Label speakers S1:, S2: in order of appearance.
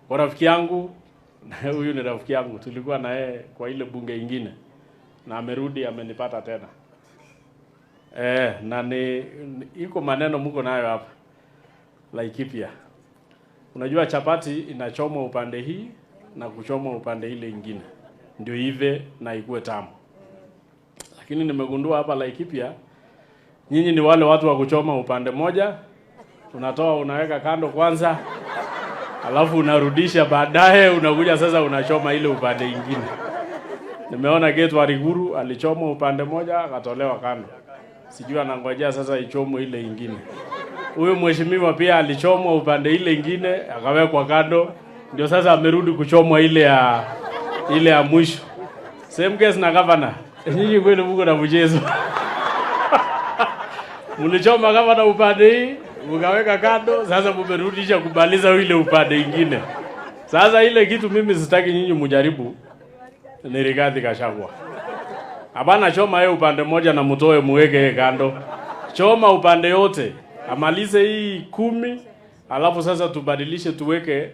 S1: Kwa rafiki yangu huyu ni rafiki yangu, tulikuwa na yeye kwa ile bunge ingine na amerudi amenipata tena. Na ni iko maneno mko nayo hapa Laikipia. Unajua chapati inachomwa upande hii na kuchomwa upande ile ingine ndio ive na ikuwe tamu, lakini nimegundua hapa Laikipia nyinyi ni wale watu wa kuchoma upande moja, unatoa unaweka kando kwanza, alafu unarudisha baadaye, unakuja sasa unachoma ile upande ingine. Nimeona Gate Wariguru alichoma upande moja akatolewa kando, sijui anangojea sasa ichomwe ile ingine. Huyu mheshimiwa pia alichomwa upande ile ingine akawekwa kando, ndio sasa amerudi kuchomwa ile ya mwisho. Same case na governor. Nyinyi kweli mko na mchezo. Mlichoma gavana upande hii mkaweka kando, sasa mumerudisha kumaliza ile upande ingine. Sasa ile kitu mimi sitaki nyinyi mjaribu ni Rigathi Gachagua. Hapana, choma yeye upande mmoja na mtoe muweke yeye kando. Choma upande yote, amalize hii 10, alafu sasa tubadilishe tuweke